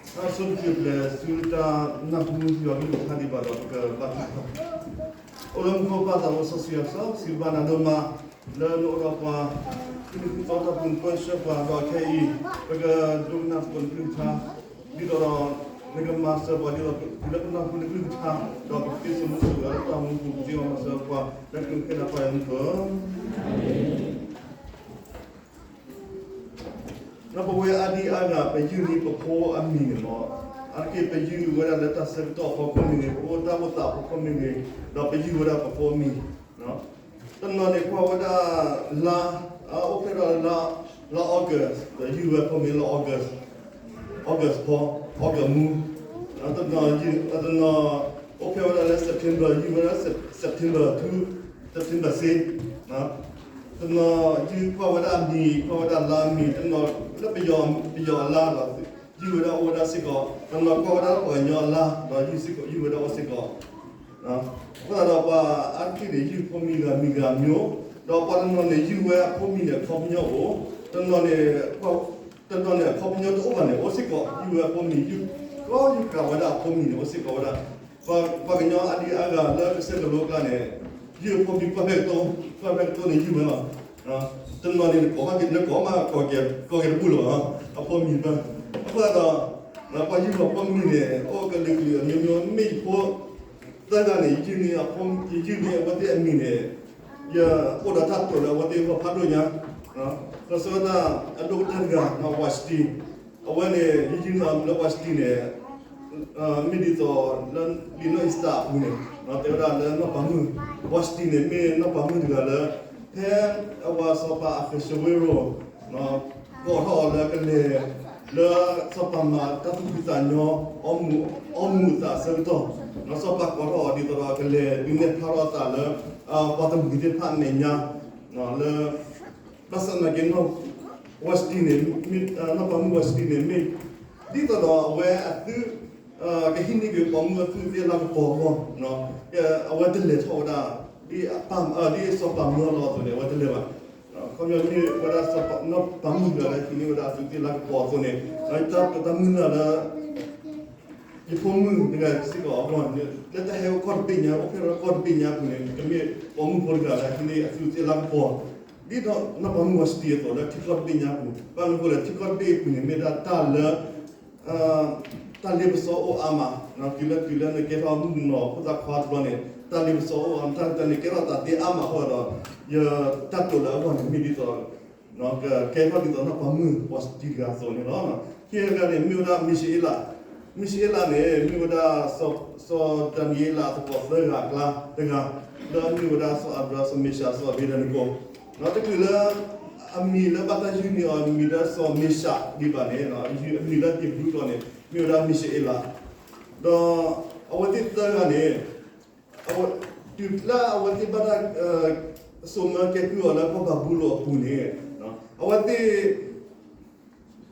တၢ်ဆိၣ်ဂ့ၤပျဲၢ်ဆူတၢ်နၢ်ဟူယွၤကလုၢ်ကထါဒံးဘၣ်ဒီး ပကဘါထုကဖၣ်. အိၣ်လၢမူခိၣ်ပၢ်သးဘိစီဆှံယွၤစီဆှံဘၣ်နၤဒိၣ်မး, လၢနအိၣ်ဒီးပှၤ ဖုနံၤဖုသီတၢ်ပူၤနကွဲဆှၢပှၤဒီးခဲအံၤ, ပကဒိကနၣ်သကိးနကလုၢ်ကထါ, ဒ်သိးဒီး နကမၤစၢၤပှၤဒ်သိးတုၤလၢပနၢ်ဟူနကလုၢ်ကထါ, ဒီးပကသ့စိမူစိဝဲလၢတၢ်မူပူၤ ပကသ့မၤစၢၤပှၤ လၢကလုၢ်ကထါတဖၣ်အံၤမူခိၣ် ဒီးပဝဲအါဒံအါဂၤ ပယုၢ်န့ၢ်ပဖိအမံၤန့ၣ်လီၤ. အါတက့ၢ်ပယုၢ်ဝဲဒၣ်လၢတၢ်ဆၢကတီၢ်အဖီခိၣ်မ့ၢ်ဂ့ၤ, ပအိၣ်တၢ်အိၣ်သးအဖီခိၣ်မ့ၢ်ဂ့ၤ, ဒီးပယုၢ်ဝဲဒၣ်ပဖိအမံၤ. တနီၤန့ၣ်ကွၢ်ဝဲဒၣ်လါ, အိၣ်ဖျဲၣ်ဒီးလါ, လါ August ဒီးယုၢ်ဝဲဖိမံၤလၢ August, August ဖီ, August မူ. တနီၤ, တနီၤအိၣ်ဖျဲၣ်ဝဲဒၣ်လၢ September ယုၢ်ဝဲဒၣ် September ထူ, September စ့. တနီၤယုၢ်ကွၢ်ဝဲဒၣ်အမံၤ, ကွၢ်ဝဲဒၣ်လါအမံၤ, တနီၤလၢပယီၤ, ပယီၤအလါဒီး ယုၢ်ဝဲဒၣ်အိၣ်ဝဲဒၣ်စ့ၢ်ကီး, တနီၤကွၢ်ဝဲဒၣ်ပှၤကညီအလါဒီး ယုၢ်စ့ၢ်ကီး, ယုၢ်ဝဲဒၣ်အိၣ်စ့ၢ်ကီး. အဃိသတးဒီးပှၤအါတက့ၢ်န့ၣ် ယုၢ်ဖိမံၤဂၤမံၤဂၤမံၤ, ဒီးပှၤတနီၤန့ၣ် ယုၢ်ဝဲအဖိမံၤန့ၣ် အခီပညီအိၣ်, တနီၤန့ၣ် တနီၤန့ၣ် အခီပညီတအိၣ်ဘၣ်န့ၣ် အိၣ်စ့ၢ်ကီး, ယုၢ်ဝဲအဖိမံၤ ယုၢ်ကီယုၢ်ကးဝဲဒၣ်အဖိမံၤန့ၣ် အိၣ်စ့ၢ်ကီးဝဲဒၣ်. ပှၤကညီအါဒံအါဂၤလၢကစၢၢ်ကလိကျါန့ၣ် ယုၢ်အဖိမံၤကွၢ်ဖဲကတိၤ, ကွၢ်ဖဲကတိၤန့ၣ်ယုၢ်ဝဲလီၤ. တနီၤန့ၣ် နကိးမးက့ၤ, နကိးမး ကိးက့ၤတဘူၣ်လၢၤဘၣ်, အဖိမံၤတဖၣ်. အဃိသတးဒီး ပှၤယုၢ်အဖိမံၤန့ၣ် အိၣ်ကလုာ်ကလုာ်အမျိုးမျိုး, မ့ၢ်ယဖိသၢဂၤန့ၣ် ယုၢ်န့ၢ်အဖိ, ယုၢ်န့ၢ်အဝဲသ့ၣ်အမံၤန့ၣ် ယအိၣ်ဒီးတၢ်တိာ်လၢအဝဲသ့ၣ်အဂီၢ်ဖးဒိၣ်ညါ. လီၤဆီဒၣ်တၢ်အဒိၣ်ကတၢၢ်တဂၤ Vashti, အဝဲန့ၣ် ယုၢ်န့ၢ်အမံၤလၢ Vashti န့ၣ် မ့ၢ်ဒ်သိးလၢလံာ်နီၢ်အ့ၤစတၢၤအပူၤန့ၣ် တဲဝဲဒၣ်လၢနီၢ်ပၤမုၣ်, Vashti န့ၣ် မ့ၢ်နီၢ်ပၤမုၣ်တဂၤလၢ ဖဲအဝဲစီၤပၤအဃဲးၡဝ့ရိၤ ကိးထီၣ်အီၤလၢကလဲၤ လၢစီၤပၤမၤတၢ်သူၣ်ဖှံသးညီ အီမူးအသးအဆၢကတီၢ်, စီၤပၤကိးထီၣ်အီၤဒ်သိးဒီးကလဲၤဒုးနဲၣ်ဖျါထီၣ်အသးလၢ ပှၤတမှံၤသ့ၣ်တဖၣ်အမဲာ်ညါ လၢ ဘၣ်ဆၣ်သနာ်က့ Vashti န့ၣ်, နီၢ်ပၤမုၣ် Vashti န့ၣ် မ့ၢ်ဒ်သိးဒီးအဝဲအသု ကဟံးန့ၢ်က့ၤပိာ်မုၣ်အသူးအသ့ၣ်လၤကပီၤအဂီၢ်, အဝဲတလဲၤထီၣ်ဝဲဒၣ် ဒ်စီၤပၤမၢလီၤအသိးန့ၣ် အဝဲတလဲၤဘၣ်. ခီပညီမ့ၢ်ဝဲဒၣ် နီၢ်ပၤမုၣ်တဂၤလၢဟံးန့ၢ်ဝဲဒၣ်အသူးသ့ၣ်လၤကပီၤအသိးန့ၣ် တၢ်မုၢ်လၢ်လၢ ယဖိမုၣ်တဂၤစ့ၢ်ကီးအဂီၢ်န့ၣ် လၢတၢ်ဟဲအိၣ်ကီၢ်တဘ့ၣ်ညါ အိၣ်ဖျဲၣ်ထီၣ်ကီၢ်တဘ့ၣ်ညါအပူၤန့ၣ် ကမ့ၢ်ပိာ်မုၣ်ဖိတဂၤလၢဟံးန့ၢ်အသူးသ့ၣ်လၤကပီၤ, ဒ်နီၢ်ပၤမုၣ် Vashti အသိးလၢထံကီၢ်တဘ့ၣ်ညါအပူၤ, ဘၣ်မနုၤအဃိလဲၣ် ထံကီၢ်တဘ့ၣ်အပူၤန့ၣ် မ့ၢ်ဒၣ်တၢ်လၢ တၢ်လ့ပစီအိၣ်အါမး, တုၤလၢ တုၤလၢနကဲထီၣ်မုၣ်ကနီၤဖိသၣ်ခွါတဘျီန့ၣ် တၢ်လ့ပစီအိၣ်အါမး တၢ်န့ၣ်ကဲထီၣ်သးသ့အါမးအဃိဒီး ယတၢ်တိာ်လၢအဂီၢ်န့ၣ် မ့ၢ်ဒ်သိး ကကဲထီၣ်ဒ်သိးနီၢ်ပၤမုၣ် Vashti တဂၤအသိးန့ၣ်လီၤ. ခံဂၤတဂၤန့ၣ် မ့ၢ်ဝဲဒၣ် Mishael, Mishael န့ၣ် မ့ၢ်ဝဲဒၣ် စီၤဒၤနံးယ့လးအသကိးသၢဂၤအကျါတဂၤ, လၢအမ့ၢ်ဝဲဒၣ်စီၤအၤဘြၤဟၣ် စီၤမ့ၡး, စီၤအဘ့းနကိၤ, တချုးလၢ အမံၤလၢဘၣ်တၢ်ယုၢ်န့ၢ်အီၤ မံၤလၢစီၤမ့ၡးဒံးဘၣ်န့ၣ် အမံၤလၢဟ့းဘြူၤကျိာ်န့ၣ် မ့ၢ်ဝဲဒၣ် Mishael, ဒီးအဝဲသ့ၣ်သၢဂၤန့ၣ် တုၤလၢအဝဲသ့ၣ်ဘၣ်တၢ် စိာ်မၢကဲကုၢ်အီၤလၢကီၢ်ဘၤဘူလိၣ်အပူၤန့ၣ် အဝဲသ့ၣ်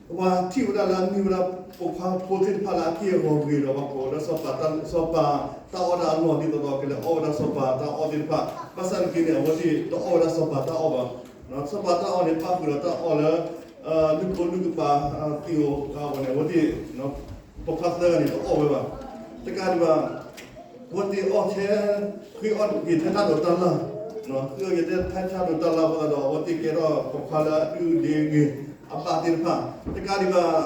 ပှၤထံၣ်ဝဲဒၣ်လၢအမ့ၢ်ဝဲဒၣ် ပိာ်ခွါဖိသ့ၣ်တဖၣ်လၢအက့ၢ်အဂီၤဂ့ၤဒီး ပှၤကိးဝဲဒၣ်စီၤပၤ, စီၤပၤတၢ်အီၣ်တၢ်အီနီၢ် ဒ်သိးဒီးကလဲၤအီၣ်ဝဲဒၣ်စီၤပၤတၢ်အီၣ်သ့ၣ်တဖၣ်, ဘၣ်ဆၣ်သနာ်က့န့ၣ် အဝဲသ့ၣ်တအီၣ်ဝဲဒၣ်စီၤပၤတၢ်အီၣ်ဘၣ်. စီၤပၤတၢ်အီၣ်န့ၣ် ပၣ်ဃုာ်ဒီးတၢ်အီၣ်လၢ လုၢ်ဖိလုၢ်ကပၤသ့ၣ်ဧိၤအဂီၢ်န့ၣ် အဝဲသ့ၣ် ပိာ်ခွါသၢဂၤန့ၣ် တအီၣ်ဝဲဘၣ်. တကးဒံးဘၣ် အဝဲသ့ၣ်အီၣ်ထဲ ဃ့အီၣ်က့ၤထဲတၢ်ဒိးတၢ်လၢ်, ဃ့အီၣ်က့ၤထဲတၢ်ဒိးတၢ်လၢ်အဃိသတးဒီး အဝဲသ့ၣ်ကဲထီၣ်ပိာ်ခွါလၢအဒုးဒ့ဂ့ၤအဘၣ်သ့ၣ်တဖၣ်. တကးဒံးဘၣ်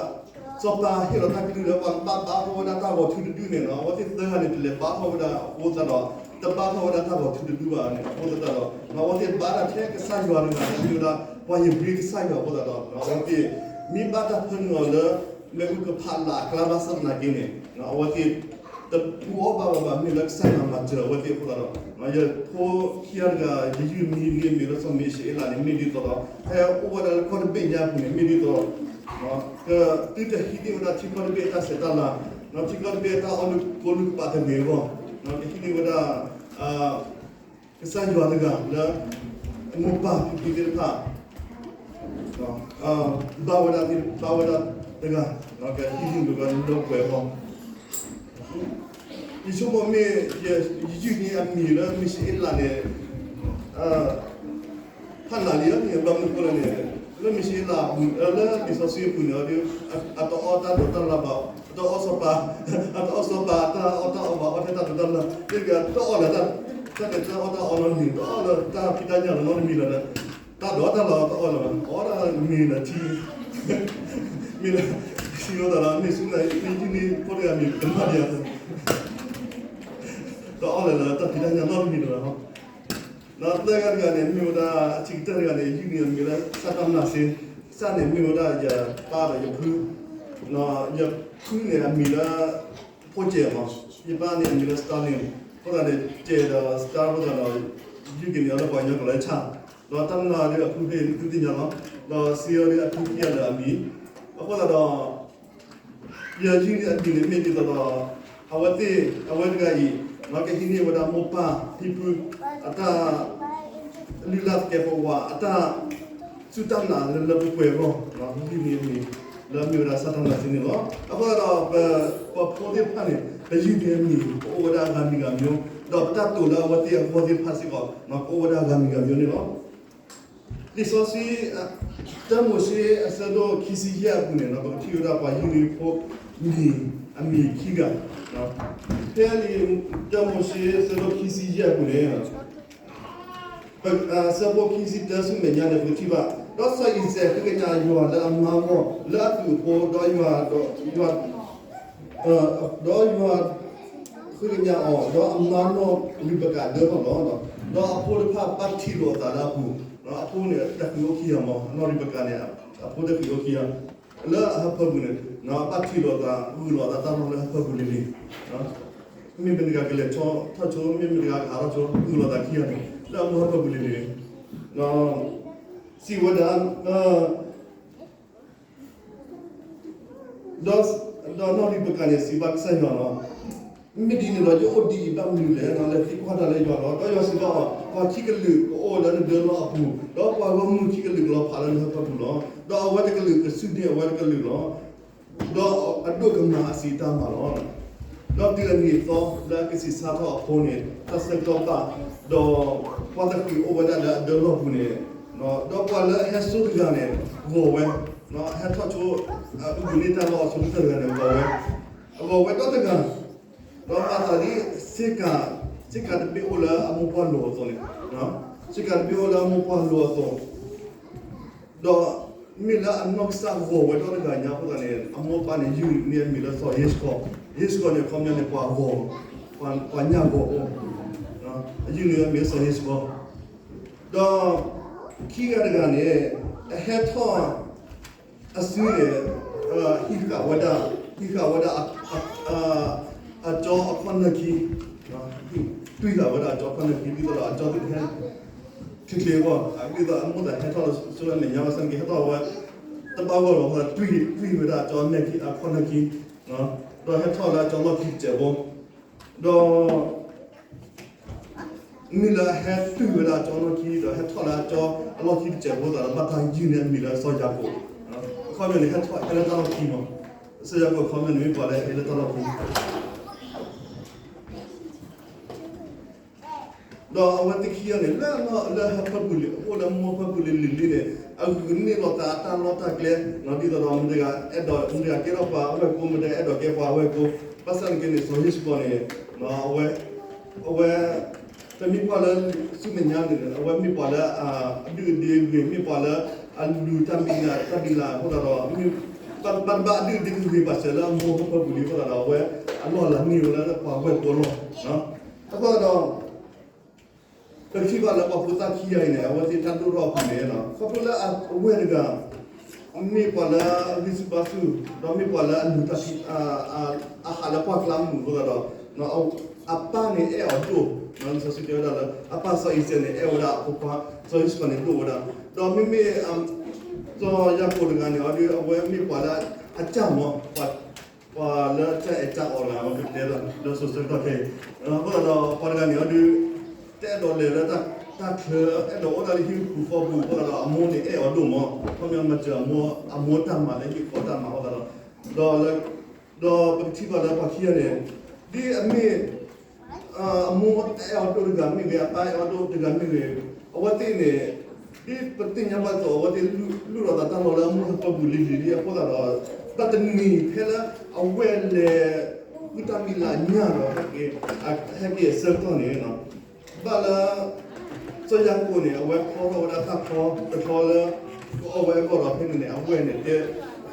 စီၤပၤဟ့ၣ်လီၤတၢ်ကလုၢ်လၢပှၤကဘၣ်ဘါထီၣ်ဝဲဒၣ်တၢ်ဂီၤထူတဒုန့ၣ် အဝဲသ့ၣ်သၢဂၤန့ၣ် တလဲၤဘါထီၣ်ဝဲဒၣ်အဃိသတးဒီး တဘါထီၣ်ဝဲဒၣ်တၢ်ဂီၤထူတဒုဘၣ်န့ၣ် အဃိသတးဒီး အဝဲသ့ၣ်ဘါတၢ်ထဲကစၢ်ယွၤတဂၤလၢမ့ၢ်ဝဲဒၣ် ပှၤဧ့ၤဘြံၤကစၢ်ယွၤအဃိသတးဒီး အဝဲသ့ၣ် မ့ၢ်ဘၣ်တၢ်ဖၢနုာ်အီၤလၢ မ့ၣ်အူကဖးလၢ်အကျါဘၣ်ဆၣ်သနာ်က့န့ၣ် အဝဲသ့ၣ် တဘူၣ်အီၣ်ဘၣ်ဝဲဘၣ် မ့ၢ်လၢကစၢ်ယွၤမၤစၢၤအဝဲသ့ၣ်အဃိသတးဒီး ယဖိခံဂၤတဂၤ ယယုၢ်မံၤန့ၢ်မ့ၢ်လၢစီၤမ့ၡ့အ့လးန့ၣ် မ့ၢ်ဒ်သိးဒီး ဖဲအိၣ်ဝဲဒၣ်လၢကီၢ်တဘ့ၣ်ညါအပူၤန့ၣ် မ့ၢ်ဒ်သိးဒီး ကသုတဟံးန့ၢ်ဝဲဒၣ်ထံကီၢ်တဘ့ၣ်အတၢ်ဆဲးတၢ်လၤ, ထံကီၢ်တဘ့ၣ်အတၢ်အီၣ်လုၢ်ကိလုၢ်ကပာ်တဂ့ၤအဂီၢ်, ကဟံးန့ၢ်ဝဲဒၣ် ကစၢ်ယွၤတဂၤလၢ မိၢ်ပၢ်ဖံဖုသ့ၣ်တဖၣ် ဘၣ်ဝဲဒၣ်သ့ၣ် ဘၣ်ဝဲဒၣ်တဂၤ ကဟံးန့ၢ်ဝဲဒၣ်လၢပှဲၤအဂီၢ်, ယဆိကမိၣ်မ့ၢ် ယယုၢ်န့ၢ်အမံၤလၢမ့ၡ့အ့လးန့ၣ် ဖးနးလံဧါန့ၣ် ဘၣ်မနုၤအဃိလဲၣ်န့ၣ် လၢမ့ၡ့အ့လးအပူၤ လၢလံာ်စီဆှံအပူၤန့ၣ် အတအီၣ်တၢ်ဒိးတၢ်လၤဘၣ် တအီၣ်စီၤပၤ, အတအီၣ်စီၤပၤ တၢ်အီၣ်တၢ်အီဘၣ် အီၣ်ထဲတၢ်ဒိးတၢ်လၢ်, မ့ၢ်တဂ့ၤ တအီၣ်လၢတၢ်, တၢ်န့ၣ်တၢ်အီၣ်တၢ်အီနီတမံၤ, တအီၣ်လၢတၢ်ဖံးတၢ်ညၣ်လၢနီတမံၤလၢၤဒီး, တၢ်ဒိးတၢ်လၢတအီၣ်လၢၤဘၣ်, အီၣ်ဒၣ်မ့ၤလၢထံ, မ့ၢ်လၢထံလိာ်သးဒီး မ့ၢ်ဆူၣ်လၢမ့ၢ်ယုၢ်န့ၢ်ဖိတဂၤမံၤကမၣ်ဒံးဧါ, တအီၣ်လၢၤလၢတၢ်ဖံးတၢ်ညၣ်နီတမံၤလၢၤဘၣ်. ဒီးသၢဂၤတဂၤန့ၣ် မ့ၢ်ဝဲဒၣ်အဆံးကတၢၢ်တဂၤန့ၣ် ယုၢ်န့ၢ်အမံၤလၢ စၢ်တၢ်မနၤစ့, စၢ်န့ၣ်မ့ၢ်ဝဲဒၣ်ယပၢ်ဒီးယဖု, ယဖုန့ၣ်အမံၤလၢ ဖိကဲးမး, ယပၢ်န့ၣ်အမံၤလၢ Stalin, အဃိသတးန့ၣ် ကဲးဒီး Star အဃိသတးဒီး ယုၢ်က့ၤန့ၢ်အီၤလၢပှၤကညီကျိာ်လၢဆၣ်, ဒီးတၢ်မနၤဒီးအဖုဖဲသုသ့ၣ်ညါလီၤ, ဒီးစ့အီၤဒီးအဖုခံဂၤလၢအမံၤ, အဃိသတးဒီး ယယုၢ်န့ၢ်အမံၤန့ၣ်မ့ၢ်ဒ်သိးဒီး အဝဲသ့ၣ် အဝဲတဂၤအံၤ ကဟံးန့ၢ်ဝဲဒၣ်မိၢ်ပၢ်ဖံဖု အတၢ်လုၢ်လၢ်သကဲးပဝး အတၢ်စူၢ်တၢ်နာ်လၢလၢပှဲၤပှဲၤအဂီၢ် ယုၢ်န့ၢ်အမံၤ လၢအမ့ၢ်ဝဲဒၣ်စၢ်တၢ်မၤစ့န့ၣ်လီၤ. အဃိသတးဒီး ပဖိသ့ၣ်တဖၣ်န့ၣ် ပယုၢ်န့ၢ်အမံၤ ပအိၣ်ဝဲဒၣ်အဂၤမံၤဂၤမံၤ, ဒီးပတၢ်တိာ်လၢအဝဲသ့ၣ်အဂီၢ်သ့ၣ်တဖၣ်စ့ၢ်ကီး ကအိၣ်ဝဲဒၣ်အဂၤမံၤဂၤမံၤန့ၣ်လီၤ. လံာ်စီဆှံ တၢမိၤၡ့အဆၢဒိၣ်ခံဆံယဲၢ်အပူၤန့ၣ် ပကထံၣ်ဝဲဒၣ်ပှၤယုၢ်န့ၢ်ဖိမံၤအမံၤခံဂၤ, ဖဲလံာ် တၢမိၤၡ့အဆၢဒိၣ်ခံဆံယဲၢ်အပူၤန့ၣ် အဆၢဖိခံဆံတၢဆူမဲာ်ညါန့ၣ် ပကထံၣ်ဘၣ်, ဒီးစီၤအံၤစဲးဃ့ကညးယွၤလၢအမါအဂီၢ် လၢအသူၣ်အဖိ, ဒီးယွၤ, ဒီးယွၤဃ့ကညးအီၤ, ဒီးအမါနီၢ်ရံးပကၤဒၢထီၣ်လီၤ. ဒီးအဖိတဖၣ်ဘၣ်ထံၣ်လိာ်အသးလၢအပူၤ, အဖိန့ၣ် တၢ်ဃံးအိၣ်ခံဂၤမး, နီၢ်ရံးပကၤန့ၣ် အဖိတၢ်ဃံးအိၣ်ခံဂၤ လၢအဟၢဖၢပူၤန့ၣ် ဘၣ်ထံၣ်လိာ်သး ဂုာ်လိာ်သးတၢ်လီၢ်လၢဟၢဖၢပူၤလံၤလံၤ မ့မ့ၢ်တဂၤကလဲၤထီၣ်ဆိ မ့မ့ၢ်တဂၤကဟးထီၣ်ဆိ ဂုာ်လိာ်သးခံဂၤန့ၣ် လၢအမိၢ်ဟၢဖၢပူၤလံၤလံၤ စံးဝဲဒၣ်, ဒီးနီၢ်ရံးပကၤန့ၣ် စံးဘၣ်ကစၢ်ယွၤလီၤ. မ့ၢ်ဒ်န့ၣ်ဒီး ယအိၣ်ဒ်အံၤဘၣ်မနုၤလဲၣ်, လဲၤသံကွၢ်တၢ်လၢယွၤလီၤ. ဒီးယွၤစံးဘၣ်အီၤ, ပှၤခံကလုာ်ကအိၣ်လၢနဒၢလီၢ်အပူၤ, ဒီးပှၤဂီၢ်မုၢ်ခံကလုာ်ကလီၤဖးလၢနဟၢဖၢပူၤလီၤ. ဒီးအဝဲတကလုာ်ကစုၢ်န့ၢ်အဝဲတကလုာ်လီၤ. ဒီးအဒိၣ်ကမၤအစံးတၢ်မၤလီၤ. ဒီးတုၤအနံၤအသီလၢအကဆံးစၢ်ထီၣ်အဖိန့ၣ် တၢ်ဆၢကတီၢ်ဘၣ်, ဒီးပှၤတဃံးအိၣ်ဝဲဒၣ်လၢအဒၢလီၢ်ပူၤန့ၣ်, ဒီးပှၤလၢအဟဲစိတဂၤန့ၣ် ဂီၤဝဲ, ဟဲထီၣ်ဆိ အဂုာ်န့ၢ်တၢ်လီၢ်အဆိကတၢၢ်တဂၤန့ၣ် ဂီၤဝဲ, အဂီၤဝဲဒီတဂၤ, ဒီးမၤသးဒ် ဆ့ကၤ, ဆ့ကၤတဘ့ၣ်အိၣ်လၢအမိၢ်ပှၢ်လိၤအသိးန့ၣ်, ဆ့ကၤတဘ့ၣ်အိၣ်လၢအမိၢ်ပှၢ်လိၤအသိး ဒီးမ့ၢ်လၢအနီၢ်ကစၢ်ဂီၤဝဲဒီတဂၤညါအဃိသတးန့ၣ် အမိၢ်အပၢ်န့ၣ် ယုၢ်န့ၢ်အမံၤလၢစီၤယ့ၣ်ၡူးခီ, ယ့ၣ်ၡူးခီန့ၣ် အခီပညီန့ၣ် ပှၤဂီၤ, ပှၤညၣ်ဂီၤအိၣ်, ယုၢ်န့ၢ်အမံၤလၢစီၤယ့ၣ်ၡူးခီ, ဒီးခံဂၤတဂၤန့ၣ် အဟဲထီၣ် အစုန့ၣ် ဟံးဃာ်ဝဲဒၣ်, ဟံးဃာ်ဝဲဒၣ် အကၠီအခီၣ်နၢၢ်ခံ, တွံၢ်ဃာ်ဝဲဒၣ်အကၠီအခီၣ်နၢၢ်ခံ ဒ်သိးဒီးအကၠီသ့ၣ်တဖၣ် ချ့ချ့အဂီၢ် ဒ်သိးအမိၢ်သးဟဲထီၣ်လၢအမဲာ်ညါဘၣ်ဆၣ်က့ ဟဲထီၣ်ဝဲ တဘၣ်ဂီၢ်လီၤအဃိ တွံၢ်ဝဲဒၣ်အကၠီအခီၣ်နၢၢ်ခံ, ဒီးဟဲထီၣ်လၢအကၠီလီၢ်ခံတစဲးဖိ, ဒီး မ့ၢ်လၢအဟဲတွံၢ်ဝဲဒၣ်အကၠီလီၢ်ခံ ဒီးဟဲထီၣ်လၢအကၠီအလီၢ်ခံတစဲးဖိသတးဒီး ဘၣ်တၢ်ယုၢ်န့ၢ်အမံၤလၢစီၤယၤကိာ်, အခီပညီန့ၣ် ဟဲထီၣ်ဟဲလၢတၢ်လီၢ်ခံမး, စီၤယၤကိာ်အခီပညီန့ၣ် မ့ၢ်ပှၤလၢအဟဲလၢတၢ်လီၢ်ခံ ဒီးအဝဲသ့ၣ်ခံဂၤန့ၣ် လၢလၢဟၢဖၢပူၤလံၤ အိၣ်လၢမိၢ်ဟၢဖၢပူၤလံၤလံၤလံၤန့ၣ် အဂုာ်န့ၢ်လိာ်သးအတၢ်လီၢ်တၢ်ကျဲ ဒ်သိးဒီး မတၤတဂၤအဲၣ်ဒိး မတၤတဂၤကဲထီၣ်ပှၤအဝဲၢ်ကိ မတၤတဂၤအဲၣ်ဒိးကဲပှၤအဝဲၢ်ကိ, ဘၣ်ဆၣ်သနာ်က့န့ၣ် စီၤယ့ၣ်ၡူးခီန့ၣ် အဝဲ အဝဲ တမ့ၢ်ပှၤလၢ ဆူမဲာ်ညါန့ၣ် အဝဲမ့ၢ်ပှၤလၢ အဒုၣ်အဒ့ဂ့ၤ မ့ၢ်ပှၤလၢ အလူၤတၢ်မံၤလၢ်တၢ်မံၤလၢ်အဃိသတးဒီး မ့ၢ်ဘၣ်တဘၣ်အဒုၣ်အဒ့ဂ့ၤဘၣ်စၢၤလၢအမိၢ်ဟၢဖၢပူၤလံအဃိသတးဒီး အဝဲအလီၢ်လၤန့ၢ်ဝဲလၢပှၤဝဲၢ်ကိလီၢ်, အဃိသတးဒီး ပထံၣ်ဘၣ်လၢပှၤဖိသၣ်ခံဂၤအံၤန့ၣ် အဝဲသ့ၣ်တၢ်ဒိၣ်ထီၣ်အပူၤန့ၣ် ခီဖျိလၢအဝဲၢ်တဂၤ မ့ၢ်ပှၤလၢအဂံၢ်ဆူၣ်ဘါဆူၣ် ဒီးမ့ၢ်ပှၤလၢအလူၤတၢ် အဟးလၢပှၢ်ကျါမုာ်အဃိသတးဒီး အပၢ်န့ၣ်အဲၣ်အီၤဒိၣ်, လံာ်စီဆှံတဲဝဲဒၣ်လၢ အပၢ်စီၤအံၤစဲးန့ၣ် အဲၣ်ဝဲဒၣ်အဖိခွါ စီၤယ့ၣ်ၡူးခီန့ၣ်ဒိၣ်ဝဲဒၣ်, ဒီးမ့မ့ၢ် စီၤယၤကိာ်တဂၤန့ၣ်ဒီး အဝဲမ့ၢ်ပှၤလၢအကၢ်မး ပှၤလၢအကၢ်အဲၣ်ကၢ်အီၤတဂၤ ပကတဲလၢလၢစိၤဆၢကတီၢ်ခဲအံၤ, အဃိသတးဒီးပှၤတဂၤန့ၣ်ဒီး တအဲၣ်ဒိးလဲၤလၢတၢ်ချၢ အဲၣ်ဒိးအိၣ်ဒၣ်လၢဟံၣ်ပူၤဃီပူၤအဃိသတးဒီး အမိၢ်န့ၣ်အဲၣ်အီၤဒိၣ်မး ခီပညီမၤစၢၤအမိၢ် အမိၢ်တၢ်မၤလၢဟံၣ်ဃီတၢ်မၤအဃိသတးဒီး ဒီး ဒီးပကထံၣ်ဘၣ်လၢပှၤခံဂၤန့ၣ် ဒ်အမ့ၢ် အမိၢ်အဲၣ်အီၤဒိၣ်တဂၤမ့ၢ်ဂ့ၤ အပၢ်အဲၣ်အီၤဒိၣ်တဂၤမ့ၢ်ဂ့ၤ အဝဲသ့ၣ်န့ၣ် ဒ်ပသ့ၣ်ညါဘၣ်သိး အဝဲသ့ၣ်လုၢ်လိာ်သးတၢ်လီၢ်လၢအမိၢ်ဟၢဖၢပူၤလံၤလံၤလံ အဃိသတးဒီး ဘၣ်တနံၤဖဲလၢအဝဲၢ်လဲၤ ဃုတၢ်မံၤလၢညၣ်ဒီး ဟဲက့ၤအဆၢကတီၢ်န့ၣ် ဘၣ်လၢ စီၤယၤကိာ်န့ၣ် အဝဲဖျီထီၣ်ဝဲဒၣ်တၢ်ဖျီတဖျီလၢ ကအီၣ်ဝဲအဂီၢ်ဒီး ဖဲန့ၣ်န့ၣ် အဝဲၢ်န့ၣ်တဲ ဃ့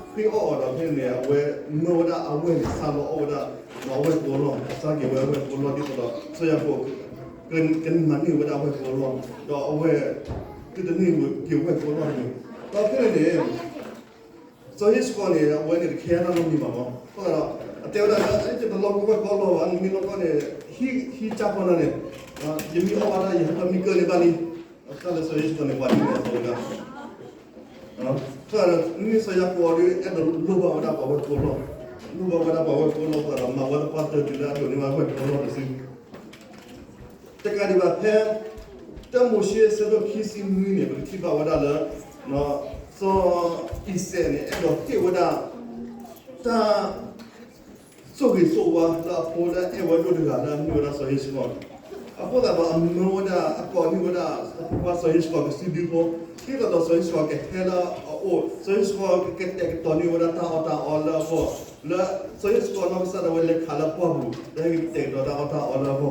အီၣ်အီၤဒီး ဖဲန့ၣ်န့ၣ် အဝဲမၢဝဲဒၣ်အဝဲၢ်န့ၣ် ဆါလီၤအီၣ်ဝဲဒၣ် ဒီးအဝဲၢ်ကိလီၢ် ဆါက့ၤဝဲအဝဲၢ်ကိလီၢ် ဒ်သိးဒီး စီၤယၤကိာ် ကမၤန့ၢ်ဝဲဒၣ်အဝဲၢ်ကိလီၢ် ဒီးအဝဲၢ် သုတန့ၢ်က့ၤဝဲၢ်ကိလီၢ်န့ၣ် ဒီးဖဲန့ၣ်န့ၣ် စီၤဧ့ၡကီၤန့ၣ် အဝဲန့ၣ်တခဲအနီတမံၤဘၣ်မး အဃိသတးဒီး အတဲဝဲဒၣ်လၢ ယတလီၤကဝဲၢ်ကိလီၢ်ဘၣ် နမ့ၢ်လီၤကီန့ၣ် ဟံးကၢ်ဖီနၤန့ၣ် ယမ့ၢ်အီၣ်ဘၣ်တၢ် ယဟဲဘၣ်မံကၢၢ်န့ၣ်ဘၣ်လံ တၢ်လၢစီၤဧ့ၡကီၤန့ၣ် ပှၤဒ်န့ၣ်အသိးဝဲဒၣ် မ့ၢ်စီၤယၤကိာ်ဒီး အဲၣ်ဒိးလိၣ်ဘၣ်ဝဲဒၣ်ပှၤဝဲၢ်ကိလီၢ် လိၣ်ဘၣ်ဝဲဒၣ်ပှၤဝဲၢ်ကိလီၢ်အဃိသတးဒီး မၤဝဲသပှၢ်တၢၢ်တုၤလၢအဒိးန့ၢ်ဘၣ်ဝဲၢ်ကိလီၢ်တစု တကးဒံးဘၣ်ဖဲ တၢမိၤၡ့အဆၢဒိၣ်ခံဆံနွံန့ၣ် ပကထံၣ်ဘၣ်ဝဲဒၣ်လၢ စီၤအံၤစဲးန့ၣ် အဲၣ်ဒိးဟ့ၣ်ဝဲဒၣ် တၢ် ဆိၣ်ဂ့ၤဆိၣ်ဝါလၢအဖိလၢအဲၣ်ဝဲဒိၣ်တဂၤလၢအမ့ၢ်ဝဲဒၣ်စီၤဧ့ၡကီၤ အဃိသတးဒီးအမၢဝဲဒၣ် အကိးန့ၢ်ဝဲဒၣ် အဖိခွါစီၤဧ့ၡကီၤကစုဒုဖိ ဒ်သိးဒီးစီၤဧ့ၡကီၤကဟဲလၢအအိၣ် စီၤဧ့ၡကီၤကကတဲာ်ကတီၤန့ၢ်ဝဲဒၣ်တၢ်အီၣ်တၢ်အီလၢအဂီၢ် လၢစီၤဧ့ၡကီၤနီၢ်ကစၢ်ဒၣ်ဝဲလဲၤခးလၢပှၢ်ပူၤ လၢဟဲက့ၤကတဲာ်ကတီၤတၢ်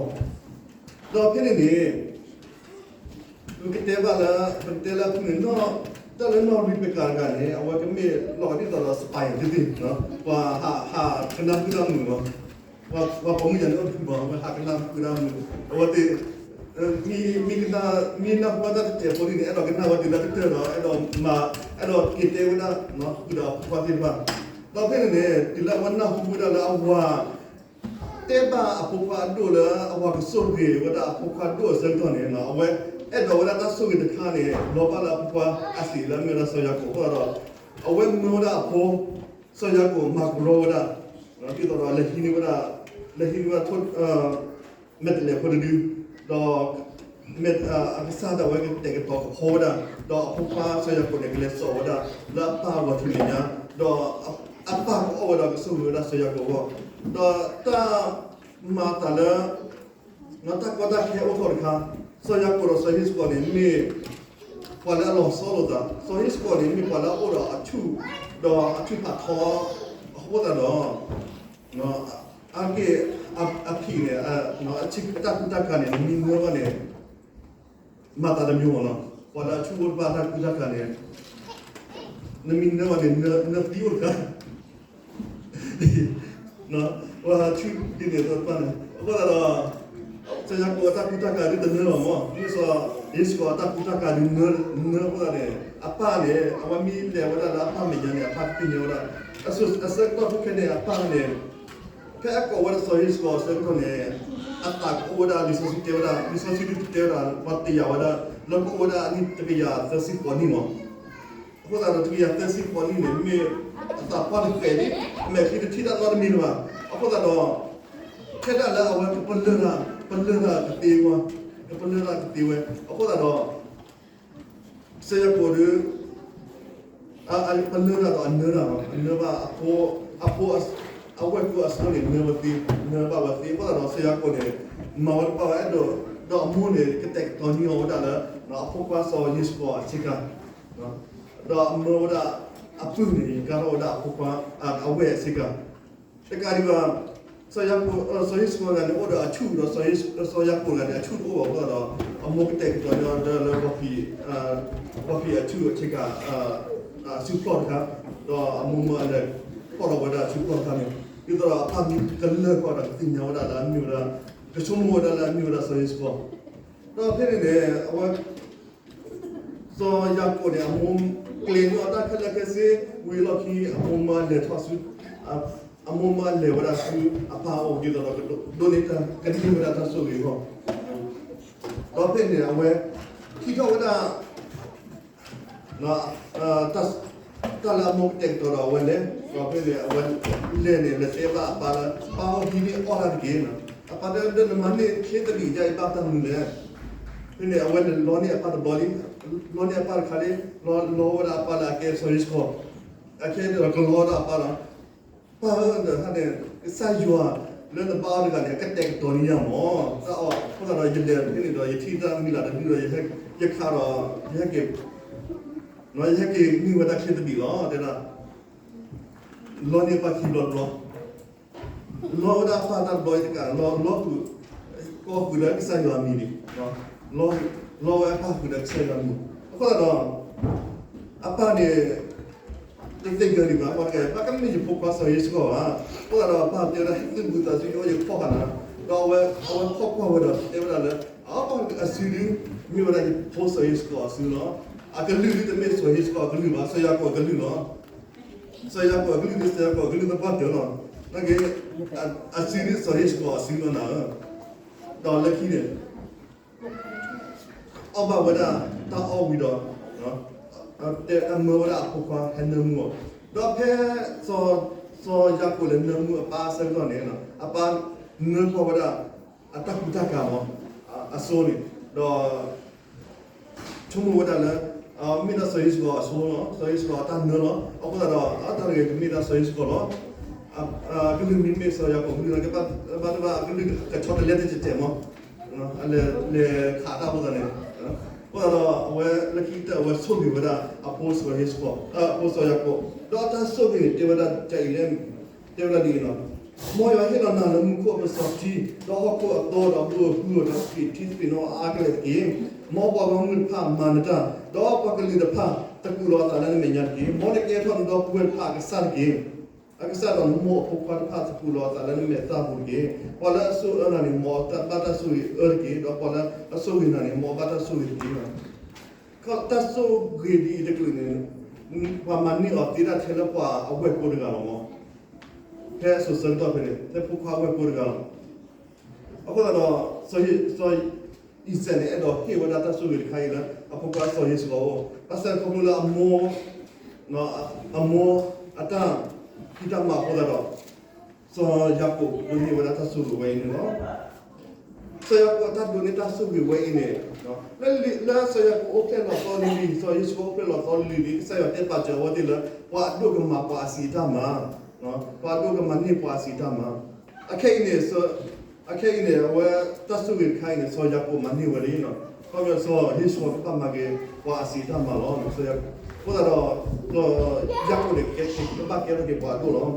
အီၣ်တၢ်အီလၢအဂီၢ် ဒီးဖဲန့ၣ်န့ၣ် ပကတဲဘၣ်လၢ ပကတဲလၢအဖုၣ်န့ၣ် တၢ်လၢနီၢ်ရံးပကၤတဂၤန့ၣ် အဝဲကမ့ၢ်လီၤဂာ်ဒ်သိးဒီး spy သ့ၣ်သ့ၣ်, ပှၤဟးကနၣ်ဃုာ်တၢ်မုာ်လီၤ. ပှၤပိာ်မုၣ်ယၤန့ၣ်အိၣ်တဖုဘၣ် အဝဲဟးကနၣ်ဃုာ်တၢ်မုာ်, အဝဲသ့ၣ် မ့ၢ်နၢ်ဟူဘၣ်တၢ်တစဲးဖိလံန့ၣ် အဲၣ်ဒိးကနၣ်ဝဲတုၤလၢကတၢၢ်ဒီး အဲၣ်ဒိးမၤ အဲၣ်ဒိးက့ၤတဲဝဲဒၣ် ဃုာ်ဒီးအဖိခွါသ့ၣ်တဖၣ်, ဒီးဖဲန့ၣ်န့ၣ် တုၤလၢအဝဲနၢ်ဟူဝဲဒၣ်လၢအဝၤ တဲဘၣ်အဖိခွါအဒိၣ်လၢအဝၤကဆိၣ်ဂ့ၤဝဲဒၣ်အဖိခွါဒိၣ်အဆၢကတီၢ်န့ၣ် အဝဲအဲၣ်ဒိးဝဲဒၣ်တၢ်ဆိၣ်ဂ့ၤတခါန့ၣ် လီၤဘၣ်လၢအဖိခွါအသံးလၢအမ့ၢ်ဝဲဒၣ်စီၤယၤကိာ်အဃိသတးဒီး အဝဲမၢဝဲဒၣ်အဖိ စီၤယၤကိာ်မၤကရီဝဲဒၣ် ဒ်သိးဒီးလဲၤဟံးန့ၢ်ဝဲဒၣ် လဲၤဟံးန့ၢ်ဝဲဒၣ် မဲာ်တဲးလဲးဖိတဒု, ဒီး အကစၢ်ဒၣ်ဝဲကတဲာ်ကတီၤကဖီဝဲဒၣ်, ဒီးအဖိခွါစီၤယၤကိာ်န့ၣ် ကလဲၤစိာ်ဝဲဒၣ် လၢအပၢ်အဂီၤထံးမဲာ်ညါ, ဒီးအပၢ်ကအီၣ်ဝဲဒီးကဆိၣ်ဂ့ၤဝဲဒၣ်စီၤယၤကိာ်အဂီၢ်, ဒီးတၢ်မၤအသးလၢ တၢ်ကီတၢ်ခဲအိၣ်ထီၣ်တခါ, စီၤယၤကိာ်ဒီးစီၤဧ့ၡကီၤန့ၣ် မ့ၢ်ပှၤလၢအလီၤဆီလိာ်သး, စီၤဧ့ၡကီၤန့ၣ် မ့ၢ်ပှၤလၢအအိၣ်ဒီးအဆူၣ်, ဒီးအဆူၣ်ဖးထီအဃိသတးဒီး အါတက့ၢ် အဖံးန့ၣ် အတၢ်ကူတၢ်ကၤန့ၣ် နမ့ၢ်နၢဘၣ်န့ၣ် မၤသးတမံၤမ့ၢ်နီၤ, ပှၤလၢအဆူၣ်အိၣ်တဖၣ်အတၢ်ကူတၢ်ကၤန့ၣ် နမ့ၢ်နၢဘၣ်န့ၣ် နသံအိၣ်တခါ ပှၤဆူၣ်ဒ်န့ၣ်အသိးတဖၣ်န့ၣ် အဃိသတးဒီး စီၤယၤကိာ်အတၢ်ကူတၢ်ကၤဒုးတနၢဘၣ်မ့ၢ်, မ့ၢ်စီၤဧ့ၡကီၤအတၢ်ကူတၢ်ကၤဒုးနၢအဃိသတးန့ၣ် အပၢ်န့ၣ် အဝဲမ့ၢ်လဲၤဝဲဒၣ်လၢအပၢ်မဲာ်ညါန့ၣ် အပၢ်ကသ့ၣ်ညါဝဲဒၣ်, အဆၢကတီၢ်ဖိခဲန့ၣ် အပၢ်န့ၣ် ဖဲအကိးဝဲဒၣ်စီၤဧ့ၡကီၤအဆၢကတီၢ်န့ၣ် အသးကအိၣ်ဝဲဒၣ် လံာ်စီဆှံတဲဝဲဒၣ် လံာ်စီဆှံဒုးတဲဝဲဒၣ် ပှၤတယာ်ဝဲဒၣ် လၢကအိၣ်ဝဲဒၣ်အနံၣ်တကယၤသၢဆံဃိးနံၣ်မ့ၢ်, အဃိသတးဒီးတကယၤသၢဆံဃိးနံၣ်န့ၣ် မ့ၢ်အသးပှၢ်တဃဲးလံ, အမဲာ်ချံတထံၣ်တၢ်နီတမံၤလၢၤဘၣ်, အဃိသတးဒီး ထဲဒၣ်လၢအဝဲကပလၢၢ်တၢ် ပလၢၢ်တၢ်ကသ့ဝဲ, ကပလၢၢ်တၢ်ကသ့ဝဲ, အဃိသတးဒီး စီၤယၤကိာ်ဒီး ပလၢၢ်တၢ်ဒီးအနၢတၢ်လီၤ, အနၢဘၣ်အဖိ, အဖိ, အဝဲၢ်ကိအစိန့ၣ် နၢဝဲသ့, နၢဘၣ်ဝဲသ့ အဃိသတးဒီးစီၤယၤကိာ်န့ၣ် မၤဝဲတပၣ်ဝဲအဲၣ်ဒိး, ဒီးအမိၢ်န့ၣ် ကတဲာ်ကတီၤန့ၢ်အီၤဝဲဒၣ်လၢ အဖိခွါစီၤဧ့ၡကီၤအဆ့ကၤ ဒီးအမၢဝဲဒၣ်အပုၢ်န့ၣ် ကါထီၣ်ဝဲဒၣ်အဖိခွါ, အဝဲၢ်အဆ့ကၤ, တကးဒံးဘၣ် စီၤဧ့ၡကီၤတဂၤန့ၣ် အိၣ်ဒီးအဆူၣ်ဒီး စီၤယၤကိာ်တဂၤန့ၣ် အဆူၣ်တအိၣ်ဘၣ်အဃိသတးဒီး အမိၢ်ကတဲာ်ကတီၤန့ၢ်အီၤလၢ ပှၤဖံးအဆူၣ်အဆ့ကၤ အဆူၣ်ဖျီၣ်တခါ, ဒီးအမိၢ်မၢအလဲၤဖီၣ်ထီၣ်ဝဲဒၣ်အဆူၣ်ဖျီၣ်တခါန့ၣ် ဒ်သိးဒီးအပၢ်မ့ၢ်ကလၢၢ်ကီးဒီးကသ့ၣ်ညါဝဲဒၣ်လၢအမ့ၢ်ဝဲဒၣ် ကဆိကမိၣ်ဝဲဒၣ်လၢအမ့ၢ်ဝဲဒၣ်စီၤဧ့ၡကီၤ, ဒီးဖဲန့ၣ်န့ၣ် အဝဲ စီၤယၤကိာ်န့ၣ် အမိၢ်ကျဲၤန့ၢ်အီၤတၢ်ခဲလၢာ်ခဲဆ့ ဝံၤအလီၢ်ခံ အမိၢ်မၢလဲၤထီၣ်ဆူ အမိၢ်မၢလဲၤဝဲဒၣ်ဆူအပၢ်အအိၣ် ဒ်သိးဒီး ဒိးန့ၢ်တၢ်ကန့ၢ်ဝဲဒၣ်တၢ်ဆိၣ်ဂ့ၤအဂီၢ်, ဒီးဖဲန့ၣ် အဝဲ ထံၣ်ထီၣ်ဝဲဒၣ် တၢ်လၢအမိၢ်ကတဲာ်ကတီၤဒီးအဝဲလဲၤ, ဒီးဖဲန့ၣ် အဝဲလဲၤန့ၣ် လဲၤတဲဘၣ်အပၢ်လၢ ပၢ်ဧၢ ဟံးန့ၢ်အီၣ်တၢ်တက့ၢ်, အပၢ်တဲ ဒီးနမၤန့ၢ်ချ့တဘ့ၣ်ဒ်အံၤ ဘၣ်တၢ်မနုၤလဲၣ်, ဖဲန့ၣ် အဝဲလဲၤလီန့ၢ်အပၢ်တဘျီလံ, လီန့ၢ်အပၢ်တခါလံ, လီဝဲဒၣ်အပၢ်လၢအကဲစီၤဧ့ၡကီၤ, အခဲအံၤဒီးကလီဒီးအပၢ်လီၤ, ပၢ်ဧၢ ဒီးဟန့ၣ် ကစၢ်ယွၤ လၢနဘၣ်အီၣ်တဂၤန့ၣ် အကတဲာ်ကတီၤန့ၢ်ယၤမး, တၢ်အီၣ်, အဃိသတးဒီး ယလဲၤဖဲန့ၣ်ဒီး ယထံၣ်တၢ်မံၤလၢ်တဒုဒီး ယဟဲက့ၤ, ယဟဲက့ၤ, ယဟဲက့ၤန့ၢ်ဝဲတၢ်ချ့သဘံးလီၤ, တဲဒၣ်, လီန့ၢ်ပၢ်ခံဘျီတဘျီ, လီဝဲဒၣ်အပၢ်တၢ်တဘျီတကး, လီ, လီဃုာ်, ကိးဃုာ်လၢကစၢ်ယွၤအမံၤန့ၣ်, လီဝဲအပၢ်ဃုာ်ဒီးကစၢ်ယွၤအမံၤ, အဃိသတးဒီး အပၢ်န့ၣ် တသ့ၣ်ညါဒံးဘၣ်, ပှၤတဂၤ ဘၣ်ကမ့ၢ်ယဖိခွါစီၤယ့ၣ်ၡူးခီၣ်ဘၣ်, အဃိသတးဒီး အပၢ်တဲဝဲဒၣ် ဟဲသုးဘူးသးစု ယအိၣ်ယဖီၣ်ဃာ်နၤ, ဒီးအဝဲ, အဝဲဖီၣ်ကွၢ်ဝဲဒီးတဲဝဲဒၣ်လၢ အပၢ်အစုဒု မ့ၢ်ဝဲဒၣ်ယဖိစီၤယ့ၣ်ၡူးခီၣ်အစုလီၤ, အကလုၢ်ဒုတမ့ၢ်စီၤယ့ၣ်ၡူးခီၣ်အကလုၢ်ဘၣ်, စီၤယၤကိာ်အကလုၢ်လီၤ, စီၤယၤကိာ်အကလုၢ်ဒု စီၤယၤကိာ်အကလုၢ်သပှၢ်တၢၢ်လီၤ, နာ်က့, အစုဒုစီၤယ့ၣ်ၡူးခီၣ်အစုလီၤနၤဧၢ, ဒီးလၢခံန့ၣ် အီၣ်ဘၣ်ဝဲဒၣ်တၢ်အီၣ်ဝံၤဒီး, တဲအမၢဝဲဒၣ်အဖိခွါဟဲနၢမူအီၤ, ဒီးဖဲ စီၤယၤကိာ်လဲၤနၢမူအပၢ်အဆၢကတီၢ်န့ၣ်, အပၢ်နၢကွၢ်ဝဲဒၣ် အတၢ်ကူတၢ်ကၤမး, အစိန့ၣ်, ဒီး ဆိကမိၣ်ဝဲဒၣ်လၢ မ့ၢ်ဒၣ်စီၤယ့ၣ်ၡူးခီၣ်အစိလီၤ, စီၤယ့ၣ်ၡူးခီၣ်အတၢ်နၢလီၤ, အဃိသတးဒီး တၢ်တဂ့ၤကမ့ၢ်ဒၣ်စီၤယ့ၣ်ၡူးခီၣ်လီၤ, အကလုၢ်မ့မ့ၢ်စီၤယၤကိာ်ကလုၢ် ကဘၣ်တဘၣ်အကလုၢ်ကဆီတလဲတကဲးမး, အလဲၤလဲၤခးတၢ်အဃိသတးန့ၣ်, အဃိသတးဒီး အဝဲလၢခံကတၢၢ်အဝဲဆိၣ်ဂ့ၤဝဲဒၣ် အဖိစီၤယ့ၣ်ၡူးခီၣ်, အဖိစီၤယၤကိာ်, ဒီးတၢ်ဆိၣ်ဂ့ၤန့ၣ် တဲဝဲဒၣ်ကအံၤလဲၣ်, တဲဝဲဒၣ်ဒ်အံၤလီၤ, မ်ယွၤဟ့ၣ်လီၤနၤလၢမူခိၣ်အပစီၤထံ, ဒီးဟီၣ်ခိၣ်အသီဒီးဘိအဟုၣ်ဒီးကသံၣ်ထံသပ့ၤနီၣ်အါကလဲာ်တက့ၢ်, မ်ပှၤဂီၢ်မုၢ်တဖၣ်မၤနတၢ်, ဒီးပှၤကလုာ်တဖၣ်သကူးလီၤအသးလၢနမဲာ်ညါတက့ၢ်, မ်နကဲထီၣ်နဒီပုၢ်ဝဲၢ်တဖၣ်အကစၢ်တက့ၢ်, အကစၢ်ဒီးနမိၢ်အဖိခွါတဖၣ်သကူးလီၤအသးလၢနမဲာ်သၣ်ပူၤတက့ၢ်, ပှၤလၢအဆိၣ်အၢနၤန့ၣ် မ်အဘၣ်တၢ်ဆိၣ်ဂ့ၤအၢတက့ၢ်, ဒီးပှၤလၢအဆိၣ်ဂ့ၤနၤန့ၣ် မ်အဘၣ်တၢ်ဆိၣ်ဂ့ၤတက့ၢ်လီၤ. တၢ်ဆိၣ်ဂ့ၤဒ်အံၤတကလုာ်န့ၣ် ပှၤမၤန့ၢ်အီၤသ့ဒၣ်ထဲလၢပှၤအဝဲၢ်ကိတဂၤလီၤမး, ဖဲအစိၤဆၢကတီၢ်ဖဲန့ၣ် ထဲဖိခွါအဝဲၢ်ကိတဂၤလီၤ. အဃိသတးဒီး စီၤအံၤစဲးန့ၣ် အဲၣ်ဒိးဟ့ၣ်ဝဲဒၣ်တၢ်ဆိၣ်ဂ့ၤတခါအံၤလၢ အဖိခွါစီၤယ့ၣ်ၡူးခီၣ်အအိၣ်, ဘၣ်ဆၣ်ခီဖျိလၢအမိၢ် အမိၢ်အတၢ်ဖံးတၢ်မၤအဃိသတးဒီး စီၤယၤကိာ်ဒိးန့ၢ်ဝဲဒၣ်တၢ်ဆိၣ်ဂ့ၤဝဲအံၤန့ၣ်လီၤ. စီၤယၤကိာ်အတၢ်ဒိးန့ၢ်တၢ်ဆိၣ်ဂ့ၤဝဲအံၤန့ၣ် လၢစီၤယၤကိာ်အိၣ်ဖျဲၣ်လီၤသီလံၤလံၤ, စီၤယ့ၣ်ၡူးအိၣ်ဖျဲၣ်လီၤသီလံၤလံၤ, ကစၢ်ယွၤတဲပာ်စၢၤအဝဲသ့ၣ်လၢ ပှၤအဒိၣ်ကမၤပှၤအဆံးအတၢ်မၤ, ပှၤအဒိၣ်ကမၤန့ၢ်ပှၤအဆံးအတၢ်မၤ, အခဲအံၤန့ၣ် အခဲအံၤန့ၣ် အဝဲတၢ်ဆိၣ်ဂ့ၤတခါအံၤန့ၣ် စီၤယၤကိာ်မၤန့ၢ်ဝဲလံ, ခီဖျိစီၤယ့ၣ်ၡူးကဘၣ်မၤက့ၤပှၤအဆံးအတၢ်မၤလီၤ. အဃိသတးဒီး စီၤယၤကိာ်န့ၣ် ကဘၣ်ကဲထီၣ်က့ၤပှၤအဒိၣ်လီၤ.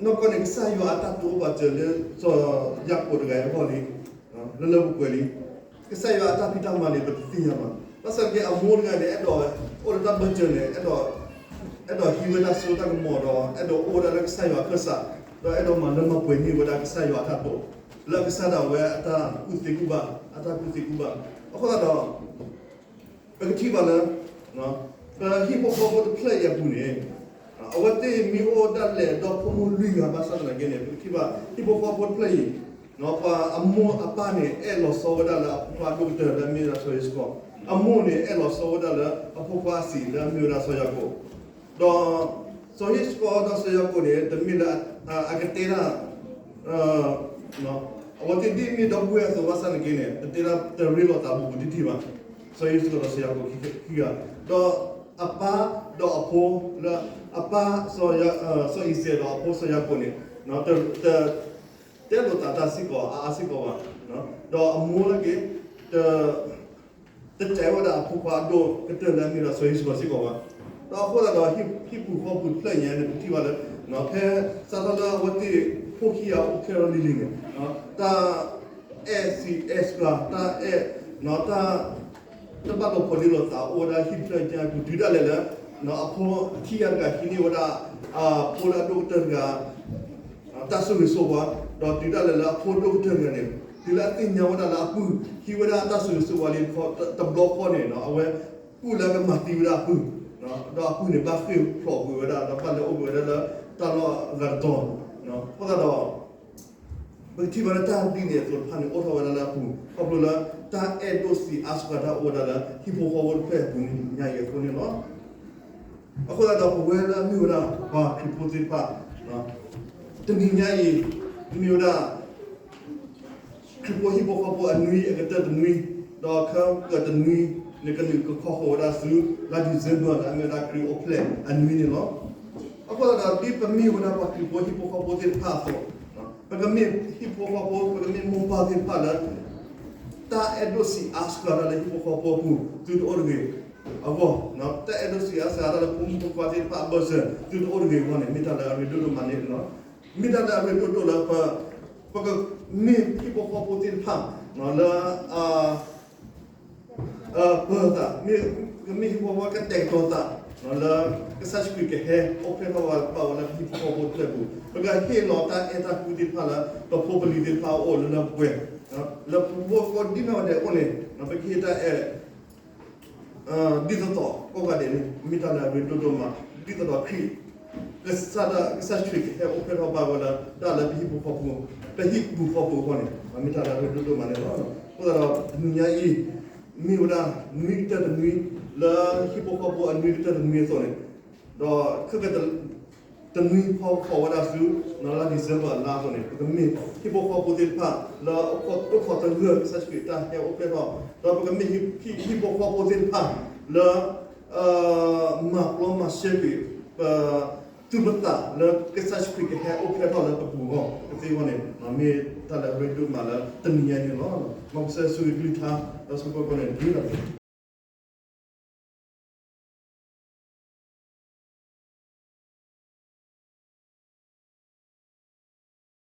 နီၢ်ကီၢ်န့ၣ် ကစၢ်ယွၤအတၢ်တိာ်အိၣ်ပာ်စၢၤလၢ စီၤယၤကိာ်တဂၤအဂီၢ်လံ, လၢလၢပှဲၤပှဲၤလံ. ကစၢ်ယွၤအတၢ်ဖံးတၢ်မၤန့ၣ် ပတသ့ၣ်ညါဘၣ်. ဘၣ်ဆၣ်က့အမိၢ်တဂၤန့ၣ် အဲၣ်ဒိးအိၣ်လၢတၢ်ဘၢၣ်စၢၤန့ၣ် အဲၣ်ဒိးဟံးဝဲတၢ်စိတၢ်ကမီၤဒီး အဲၣ်ဒိးအိၣ်ဝဲဒၣ်လၢကစၢ်ယွၤအခၢၣ်စး, ဒီးအဲၣ်ဒိးမၤလၢမၤပှဲၤန့ၢ်ဝဲဒၣ်ကစၢ်ယွၤအတၢ်တိာ်, လၢကစၢ်ဒၣ်ဝဲအတၢ်ကူၣ်သ့ကူၣ်ဘၣ်, အတၢ်ကူၣ်သ့ကူၣ်ဘၣ်. အဃိသတးဒီး ပကထံၣ်ဘၣ်လၢ ပဟံၣ်ဖိဃီဖိတဖျၢၣ်အံၤအပူၤန့ၣ် အဝဲသ့ၣ်မ့ၢ်အိၣ်ဒၣ်လဲာ်ဒီဖိမိၢ်လွံၢ်ဂၤဘၣ်ဆၣ်သနာ်က့န့ၣ် ပကထံၣ်ဘၣ် ဟံၣ်ဖိဃီဖိတဖျၢၣ်အံၤ ပှၤအမိၢ်အပၢ်န့ၣ် အဲၣ်လီၤဆီဝဲဒၣ်လၢအဖိခွါအဒိၣ်ကတၢၢ်လၢအမ့ၢ်ဝဲဒၣ်စီၤယ့ၣ်ၡူးခီၣ်, အမိၢ်န့ၣ် အဲၣ်လီၤဆီဝဲဒၣ်လၢအဖိခွါအဆံးလၢအမ့ၢ်ဝဲဒၣ်စီၤယၤကိာ်, ဒီးစီၤယ့ၣ်ၡူးခီၣ်ဒီးစီၤယၤကိာ်န့ၣ် တမ့ၢ်လၢအကတဲဒၣ် အဝဲသ့ၣ်ဒ်မ့ၢ်ဒီပုၢ်ဝဲၢ်အသိးဘၣ်ဆၣ်သနာ်က့န့ၣ် တတဲဒၣ်တရ့လိာ်သးဘူးဘူးတံၢ်တံၢ်ဘၣ်. စီၤယ့ၣ်ၡူးခီၣ်ဒီးစီၤယၤကိာ်ခံဂၤ, ဒီးအပၢ်ဒီးအဖိလၢ အပၢ် စီၤအံၤစဲးဒီးအဖိစီၤယၤကိာ်န့ၣ် တတဲလိာ်သးတၢ်စ့ၢ်ကီးအါအါစ့ၢ်ကီးဘၣ်. ဒီးအမိၢ်လၢက့ၤ တ တတဲဝဲဒၣ်အဖိခွါအဒိၣ်ကတၢၢ်လၢအမ့ၢ်ဒၣ်စီၤယ့ၣ်ၡူးခီၣ်စ့ၢ်ကီးဘၣ်. ဒီးအဃိသတးဒီး ဟံၣ်ပူၤဃီပူၤတဖျၢၣ်ညါန့ၣ် ပထံၣ်ဘၣ်လၢ ဖဲစးထီၣ်လၢအဝဲသ့ၣ်ဖိခံဂၤအိၣ်ဖျဲၣ်ထီၣ်လံၤလံၤန့ၣ် တၢ်အဲၣ်စံးအဲၣ်စှၤ တၢ်အဲၣ် တၢ် တဘၣ်လိာ်ဖိးဒ့လိာ်သးအိၣ်ဝဲဒၣ်ဟံၣ်ဖျၢၣ်ညါအပူၤ တုၤဒၣ်လဲာ်လၢ အဖိခံဂၤတဂၤဟံးန့ၢ်ဝဲဒၣ် အဖိလၢအဒိၣ်ကတၢၢ်တဂၤ တၢ်ဆိၣ်ဂ့ၤဆိၣ်ဝါ, ဒီးတုၤဒၣ်လဲာ်လၢအဖိဒိၣ်ကတၢၢ်တဂၤန့ၣ် တုၤလၢအသ့ၣ်ညါဝဲဒၣ်လၢအပုၢ် ဟံးဝဲဒၣ်တၢ်ဆိၣ်ဂ့ၤဆိၣ်ဝါလံတဘျီဃီန့ၣ် အဝဲ ပုၢ်လၢအကမၤသံဝဲဒၣ်အပုၢ်, ဒီးအပုၢ်န့ၣ် ဘၣ်ဃ့ၢ်ဖျိးကွံာ်ဝဲဒၣ် ဒီးဘၣ်လဲၤအိၣ်ကွံာ်ဝဲဒၣ်လၢတၢ်လီၢ်အဂၤတတီၤ. အဃိသတးဒီး ပကထံၣ်ဘၣ်လၢတၢ်ဒ်န့ၣ်အသိးတဖၣ်န့ၣ် အိၣ်ထီၣ်ဝဲဒၣ်လၢအပူၤ ခီဖျိလၢတၢ်အဲၣ်ဒိၣ်စံးအါစှၤတၢ်အိၣ်ဝဲဒၣ်လၢ ဟံၣ်ဖိဃီဖိတဖျၢၣ်အပူၤန့ၣ်ညါအံၤအဃိန့ၣ်လီၤ. အဃိသတးဒီး ပဝဲလၢအမ့ၢ်ဝဲဒၣ်ပှၤခရံာ်ဖိသ့ၣ်တဖၣ် တနံၤညါအံၤ မ့ၢ်ဝဲဒၣ် ခရံာ်ဖိဟံၣ်ဖိဃီဖိအနွံအကတၢၢ်တနွံ, ဒီးခဲကတနွံန့ၣ် ကနုာ်ကခီဃီၤဝဲဒၣ်ဆူ လါ December လၢအမ့ၢ်ဝဲဒၣ်ခရံာ်အိၣ်ဖျဲၣ်အနွံန့ၣ်လီၤ. အဃိသတးဒီး ဒ်ပမ့ၢ်ဝဲဒၣ်ပှၤခရံာ်ဖိဟံၣ်ဖိဃီဖိသ့ၣ်တဖၣ်အသိး, ပကမ့ၢ်ဟံၣ်ဖိဃီဖိ ပကမ့ၢ်မိၢ်ပၢ်သ့ၣ်တဖၣ်လၢ တၢ်အဲၣ်ဒိးစံးအါစှၤတၢ်လၢဟံၣ်ဖိဃီဖိအပူၤ သုတအိၣ်တဂ့ၤအဂီၢ်, တၢ်အဲၣ်ဒိးစံးအါစှၤတၢ်လၢဖိမုၣ်ဖိခွါသ့ၣ်တဖၣ်အဘၢၣ်စၢၤ သုတအိၣ်တဂ့ၤအဂီၢ်န့ၣ် မ့ၢ်တၢ်လၢအရ့ဒိၣ်ဒိၣ်မးန့ၣ်လီၤ. မ့ၢ်တၢ်လၢအရ့ဒိၣ်ဒိၣ်လၢ ပကမ့ၢ်ဟံၣ်ဖိဃီဖိသ့ၣ်တဖၣ် လၢ ပၢၤသး, မ့ၢ်ကမ့ၢ်ဟံၣ်ဖိဃီဖိကတဲာ်ကတီၤသး လၢကစၢ်ယ့ၣ်ၡူးခရံာ်ကဟဲအိၣ်ဖျဲၣ်ထီၣ်ဘၣ်ဝဲလၢပဟံၣ်ဖိဃီဖိအပူၤ, ပကဟ့ၣ်လီၤတၢ်အဲၣ်တၢ်ကွံသ့ၣ်တဖၣ်လၢ ပဖိပလံၤသ့ၣ်တဖၣ်အအိၣ်လၢလၢပှဲၤပှဲၤ, လၢပဖိဖိဒ်နီၢ်ဂၤဒဲးအအိၣ်န့ၣ် ပကဟ့ၣ်တၢ်အဲၣ် ဒ်သိးသိးကိးဂၤဒဲးန့ၣ် မ့ၢ်တၢ်လၢအရ့ဒိၣ်ဒိၣ်မး, ဒ်သိးဒီးခရံာ် ကစၢ် ကစၢ်ယ့ၣ်ၡူးခရံာ်ကဟဲအိၣ်ဖျဲၣ်ထီၣ်ဘၣ်ဝဲလၢ ဒၣ်လၢပဟံၣ်ဖိဃီဖိ, ပဟံၣ်ပူၤဃီပူၤအဂီၢ်န့ၣ် မ့ၢ်တၢ်လၢအရ့ဒိၣ်ဒိၣ်မးန့ၣ်လီၤ. အဃိသတးဒီး တနံၤညါအံၤ မ့ၢ်ဝဲဒၣ်နွံကတၢၢ်တနွံ လၢဟံၣ်ဖိဃီဖိအနွံကတၢၢ်တနွံအသိးန့ၣ်, ဒီးခဲက တနွံဖီဃီဝဲဒၣ်ဆူ လါ December အလါအသိးန့ၣ် ပကမ့ၢ်ဟံၣ်ဖိဃီဖိသ့ၣ်တဖၣ် လၢအိၣ်ခိးသဂၢၢ်ကစၢ်ယ့ၣ်ၡူးခရံာ်တၢ်ဟဲအိၣ်ဖျဲၣ်ထီၣ်, ဒီးပကမ့ၢ်ဟံၣ်ဖိဃီဖိသ့ၣ်တဖၣ် လၢ မၤပျီမၤစၢၤကွံာ် ပ သူၣ်ပသးလၢကစၢ်ယ့ၣ်ၡူးခရံာ်ကဟဲအိၣ်ဖျဲၣ်ထီၣ်လၢပပူၤအဂီၢ် ကသ့အဂီၢ်န့ၣ် မ့ၢ်တၢ်လၢအရ့ဒိၣ်မးလၢတနံၤညါအံၤန့ၣ်လီၤ. မ်ကစၢ်ယွၤဆိၣ်ဂ့ၤကလုၢ်ကထါ ဒီးဆိၣ်ဂ့ၤပှၤကိးဂၤဒဲးန့ၣ်တက့ၢ်.